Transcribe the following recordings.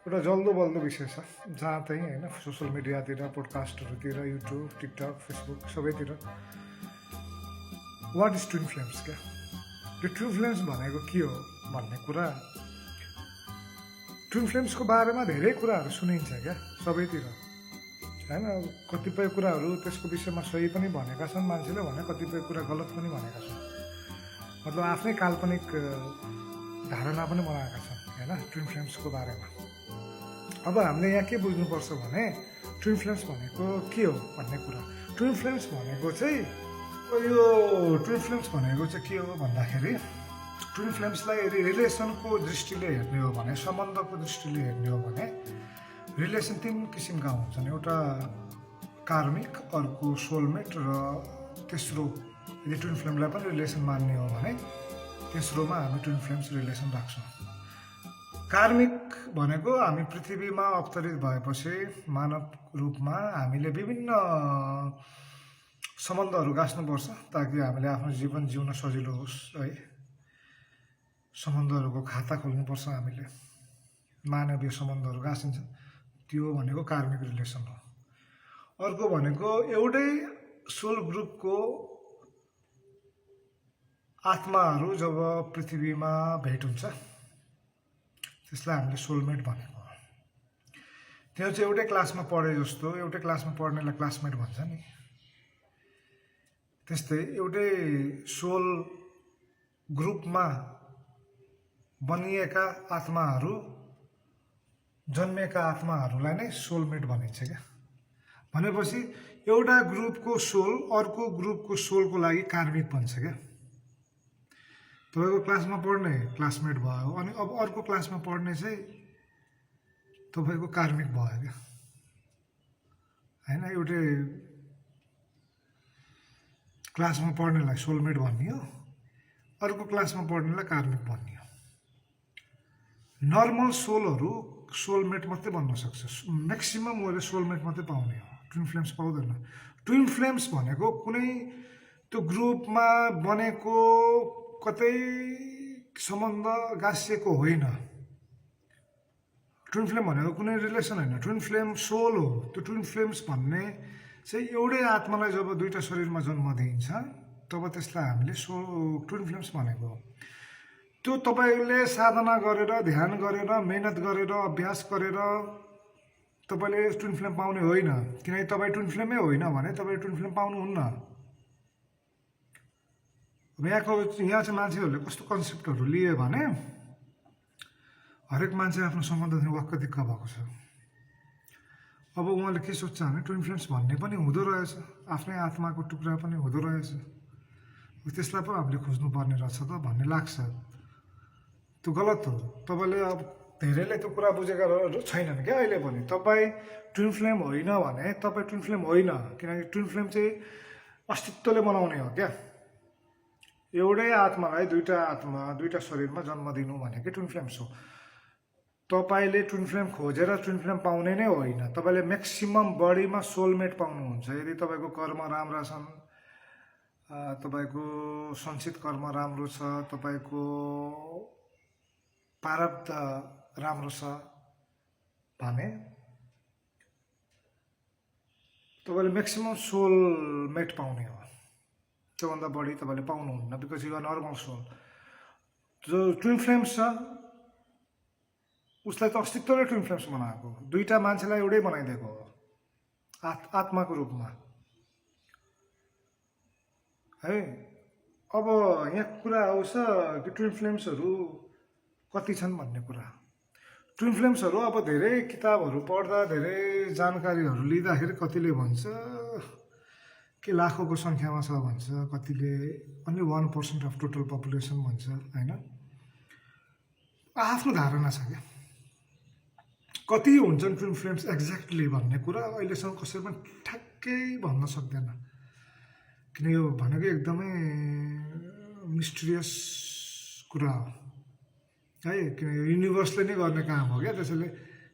एउटा जल्दो बल्दो विषय छ जहाँ चाहिँ होइन सोसियल मिडियातिर पोडकास्टहरूतिर युट्युब टिकटक फेसबुक सबैतिर वाट इज ट्विन फ्लेम्स क्या यो ट्विन फ्लेम्स भनेको के हो भन्ने कुरा ट्विन फ्लेम्सको बारेमा धेरै कुराहरू सुनिन्छ क्या सबैतिर होइन कतिपय कुराहरू त्यसको विषयमा सही पनि भनेका छन् मान्छेले भने कतिपय कुरा गलत पनि भनेका छन् मतलब आफ्नै काल्पनिक धारणा पनि बनाएका छन् होइन ट्विन फ्लेम्सको बारेमा अब हामीले यहाँ के बुझ्नुपर्छ भने ट्विन फ्लेम्स भनेको के हो भन्ने कुरा ट्विन फ्लेम्स भनेको चाहिँ यो ट्विन फ्लेम्स भनेको चाहिँ के हो भन्दाखेरि ट्विन फ्लेम्सलाई रिलेसनको दृष्टिले हेर्ने हो भने सम्बन्धको दृष्टिले हेर्ने हो भने रिलेसन 3 किसिमका हुन्छन् एउटा कार्मिक अर्को सोलमेट र तेस्रो यदि ट्विन फ्लेमलाई पनि रिलेसन मान्ने हो भने तेस्रोमा हामी ट्विन फ्लेम्स रिलेसन राख्छौँ कार्मिक भनेको हामी पृथ्वीमा अवतरित भएपछि मानव रूपमा हामीले विभिन्न सम्बन्धहरू गाँच्नुपर्छ ताकि हामीले आफ्नो जीवन जिउन सजिलो होस् है सम्बन्धहरूको खाता खोल्नुपर्छ हामीले मानवीय सम्बन्धहरू गाँसिन्छ त्यो भनेको कार्मिक रिलेसन हो अर्को भनेको एउटै सोल ग्रुपको आत्माहरू जब पृथ्वीमा भेट हुन्छ त्यसलाई हामीले सोलमेट भनेको त्यो चाहिँ एउटै क्लासमा पढे जस्तो एउटै क्लासमा पढ्नेलाई क्लासमेट भन्छ नि त्यस्तै एउटै सोल ग्रुपमा बनिएका आत्माहरू जन्मेका आत्माहरूलाई नै सोलमेट भनिन्छ क्या भनेपछि एउटा ग्रुपको सोल अर्को ग्रुपको सोलको लागि कार्मिक बन्छ क्या तपाईँको क्लासमा पढ्ने क्लासमेट भयो अनि अब अर्को क्लासमा पढ्ने चाहिँ तपाईँको कार्मिक भयो क्या होइन एउटै क्लासमा पढ्नेलाई सोलमेट भनियो अर्को क्लासमा पढ्नेलाई कार्मिक भनियो नर्मल सोलहरू सोलमेट मात्रै बन्न सक्छ म्याक्सिमम मैले सोलमेट मात्रै पाउने हो ट्विन फ्लेम्स पाउँदैन ट्विन फ्लेम्स भनेको कुनै त्यो ग्रुपमा बनेको कतै सम्बन्ध गाँसिएको होइन ट्विन फ्लेम भनेको कुनै रिलेसन होइन ट्विन फ्लेम सोल हो त्यो ट्विन फ्लेम्स भन्ने चाहिँ एउटै आत्मालाई जब दुईवटा शरीरमा जन्म दिइन्छ तब त्यसलाई हामीले ट्विन फ्लेम्स भनेको हो त्यो तपाईँले साधना गरेर ध्यान गरेर मेहनत गरेर अभ्यास गरेर तपाईँले ट्विन फ्लेम पाउने होइन किनकि तपाईँ ट्विन फ्लेमै होइन भने तपाईँ ट्विन फ्लेम पाउनुहुन्न यहाँ चाहिँ मान्छेहरूले कस्तो कन्सेप्टहरू लिए भने हरेक मान्छे आफ्नो सम्बन्धदेखि वाक्क दिक्क भएको छ अब उहाँले के सोध्छ भने ट्विन फ्लेम्स भन्ने पनि हुँदो रहेछ आफ्नै आत्माको टुक्रा पनि हुँदो रहेछ त्यसलाई पो हामीले खोज्नुपर्ने रहेछ त भन्ने लाग्छ त्यो गलत हो तपाईँले अब धेरैले त्यो कुरा बुझेका छैनन् क्या अहिले पनि तपाईँ ट्विन फ्लेम होइन भने तपाईँ ट्विन फ्लेम होइन किनकि ट्विन फ्लेम चाहिँ अस्तित्वले बनाउने हो क्या एउटै आत्मालाई दुईटा शरीरमा जन्म दिनु भनेकै ट्विन फ्लेम्स हो तपाईँले ट्विन फ्लेम खोजेर ट्विन फ्लेम पाउने नै होइन तपाईँले म्याक्सिमम बडीमा सोलमेट पाउनुहुन्छ यदि तपाईँको कर्म राम्रा छन् तपाईँको सञ्चित कर्म राम्रो छ तपाईँको प्रारब्ध राम्रो छ भने तपाईँले म्याक्सिमम सोलमेट पाउने हो त्योभन्दा बढी तपाईँले पाउनुहुन्न because you are normal soul जो ट्विन फ्लेम्स छ उसलाई त अस्तित्वले ट्विन फ्लेम्स बनाएको दुईवटा मान्छेलाई एउटै बनाइदिएको हो आत्माको रूपमा है अब यहाँ कुरा आउँछ कि ट्विन फ्लेम्सहरू कति छन् भन्ने कुरा ट्विन फ्लेम्सहरू अब धेरै किताबहरू पढ्दा धेरै जानकारीहरू लिँदाखेरि कतिले भन्छ के लाखौँको सङ्ख्यामा छ भन्छ कतिले अन्ली 1% अफ टोटल पपुलेसन भन्छ होइन आफ्नो धारणा छ क्या कति हुन्छन् ट्विन फ्लेम्स एक्ज्याक्टली भन्ने कुरा अहिलेसम्म कसैले पनि ठ्याक्कै भन्न सक्दैन किन यो भनेको एकदमै मिस्टिरियस कुरा हो है किन यो युनिभर्सले नै गर्ने काम हो क्या त्यसैले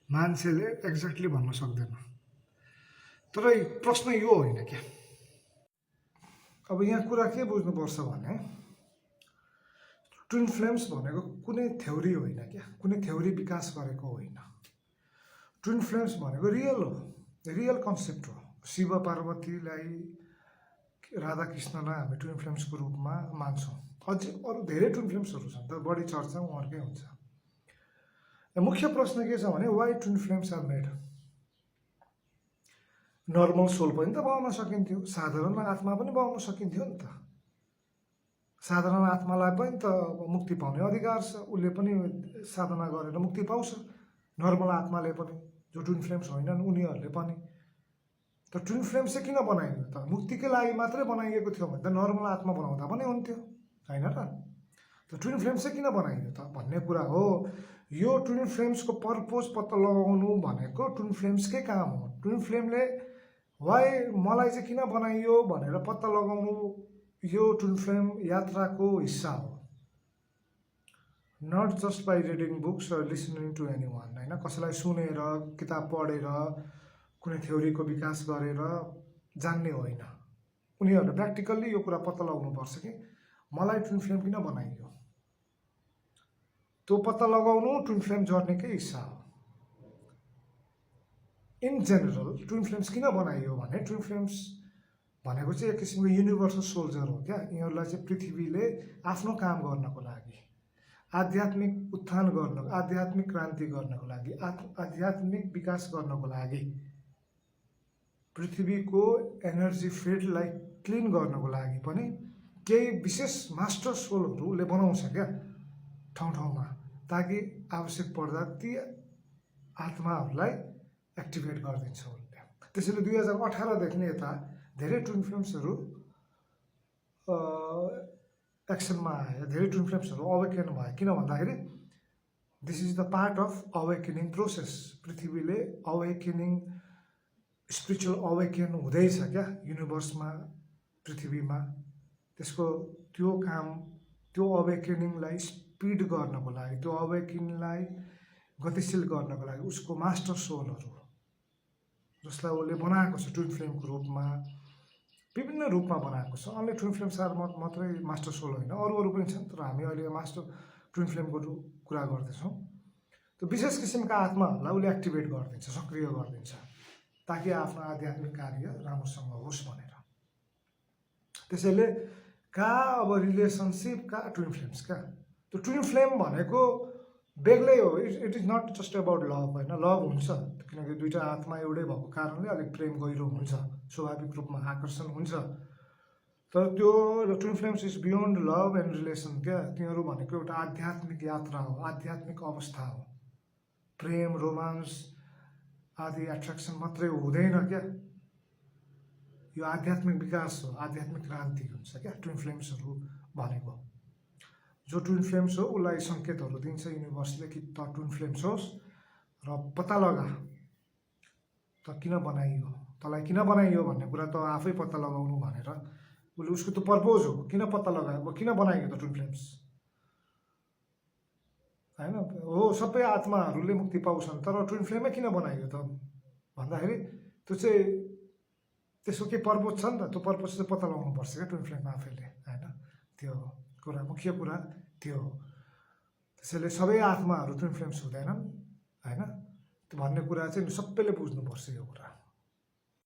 मान्छेले एक्ज्याक्टली भन्न सक्दैन तर प्रश्न यो होइन क्या अब यहाँ कुरा के बुझ्नुपर्छ भने ट्विन फ्लेम्स भनेको कुनै थ्योरी होइन क्या कुनै थ्योरी विकास गरेको होइन ट्विन फ्लेम्स भनेको रियल हो, रियल कन्सेप्ट हो। शिव पार्वतीलाई, राधाकृष्णलाई हामी ट्विन फ्लेम्सको रूपमा मान्छौँ। अझै अरू धेरै ट्विन फ्लेम्सहरू छन्, तर बढी चर्चा उहाँहरूकै हुन्छ। मुख्य प्रश्न के छ भने why twin flames are made? Normal soul पनि त पाउन सकिन्थ्यो, साधारण आत्मा पनि पाउन सकिन्थ्यो नि त। साधारण आत्मालाई पनि त मुक्ति पाउने अधिकार छ, उसले पनि साधना गरेर मुक्ति पाउँछ। नर्मल आत्माले पनि, जो ट्विन फ्लेम्स होइनन् उनीहरूले पनि। त ट्विन फ्लेम्स चाहिँ किन बनाइयो त? मुक्तिकै लागि मात्रै बनाइएको थियो भने त नर्मल आत्मा बनाउँदा पनि हुन्थ्यो, होइन र? त ट्विन फ्लेम्स चाहिँ किन बनाइयो त भन्ने कुरा हो। यो ट्विन फ्लेम्सको पर्पोज पत्ता लगाउनु भनेको ट्विन फ्लेम्सकै काम हो। ट्विन फ्लेमले वाइ मलाई चाहिँ किन बनाइयो भनेर पत्ता लगाउनु यो ट्विन फ्लेम यात्राको हिस्सा हो। Not just by reading books र लिसनिङ टु एनी वान, होइन? कसैलाई सुनेर, किताब पढेर, कुनै थ्योरीको विकास गरेर जान्ने होइन। उनीहरूले प्र्याक्टिकल्ली यो कुरा पत्ता लगाउनुपर्छ कि मलाई ट्विन फ्लेम किन बनाइयो। त्यो पत्ता लगाउनु ट्विन फ्लेम जर्नीकै हिस्सा हो। इन जेनरल ट्विन फ्लेम्स किन बनाइयो भने ट्विन फ्लेम्स भनेको चाहिँ एक किसिमको युनिभर्सल सोल्जर हो क्या। यिनीहरूलाई चाहिँ पृथ्वीले आफ्नो काम गर्नको लागि, आध्यात्मिक उत्थान गर्न, आध्यात्मिक क्रान्ति गर्नको लागि, आध्यात्मिक विकास गर्नको लागि, पृथ्वीको एनर्जी फिल्डलाई क्लिन गर्नको लागि पनि केही विशेष मास्टर सोलहरू उसले बनाउँछ क्या ठाउँ ठाउँमा, ताकि आवश्यक पर्दा ती आत्माहरूलाई एक्टिभेट गरिदिन्छ उसले। त्यसैले 2018देखि नै यता धेरै ट्विन फ्लेम्सहरू एक्सनमा आए, धेरै ट्विन फ्लेम्सहरू अवेकेन भए। किन भन्दाखेरि this is the part of awakening process. पृथ्वीले अवेकेनिङ, स्पिरिचुअल अवेकेन हुँदैछ क्या युनिभर्समा, पृथ्वीमा। त्यसको त्यो काम, त्यो अवेकेनिङलाई स्पिड गर्नको लागि, त्यो अवेकेनिङलाई गतिशील गर्नको लागि उसको मास्टर सोलहरू, जसलाई उसले बनाएको छ ट्विन फ्लेमको रूपमा, विभिन्न रूपमा बनाएको छ। अन्य ट्विन फ्लेम्स मात्रै मास्टर सोल होइन, अरू पनि छन्, तर हामी अहिले मास्टर ट्विन फ्लेमको कुरा गर्दैछौँ। त्यो विशेष किसिमका आत्माहरूलाई उसले एक्टिभेट गरिदिन्छ, सक्रिय गरिदिन्छ, ताकि आफ्नो आध्यात्मिक कार्य राम्रोसँग होस् भनेर। त्यसैले कहाँ अब रिलेसनसिप, कहाँ ट्विन फ्लेम्स, कहाँ त्यो ट्विन फ्लेम भनेको बेग्लै हो। It is not just about love, होइन? लभ हुन्छ, किनकि दुईवटा आत्मा एउटै भएको कारणले अलिक प्रेम गहिरो हुन्छ, स्वाभाविक रूपमा आकर्षण हुन्छ। तर त्यो twin flames is beyond love and relation क्या। तिनीहरू भनेको एउटा आध्यात्मिक यात्रा हो, आध्यात्मिक अवस्था हो। प्रेम, रोमान्स आदि एट्र्याक्सन मात्रै हुँदैन क्या, यो आध्यात्मिक विकास हो, आध्यात्मिक क्रान्ति हुन्छ क्या ट्विन फ्लेम्सहरू भनेको। जो ट्विन फ्लेम्स हो उसलाई सङ्केतहरू दिन्छ युनिभर्सले कि त ट्विन फ्लेम्स होस् र पत्ता लगा त किन बनाइयो, तँलाई किन बनाइयो भन्ने कुरा त आफै पत्ता लगाउनु भनेर उसले, उसको त पर्पोज हो। किन पत्ता लगायो, किन बनाइयो त ट्विन फ्लेम्स, होइन? हो, सबै आत्माहरूले मुक्ति पाउँछन्, तर ट्विन फ्लेमै किन बनाइयो त भन्दाखेरि त्यो चाहिँ त्यसको के पर्पोज छ नि त, त्यो पर्पोज चाहिँ पत्ता लगाउनुपर्छ क्या ट्विन फ्लेम आफैले, होइन? त्यो कुरा, मुख्य कुरा त्यो हो। त्यसैले सबै आत्माहरू ट्विन फ्लेम्स हुँदैनन्, होइन? त्यो भन्ने कुरा चाहिँ सबैले बुझ्नुपर्छ यो कुरा।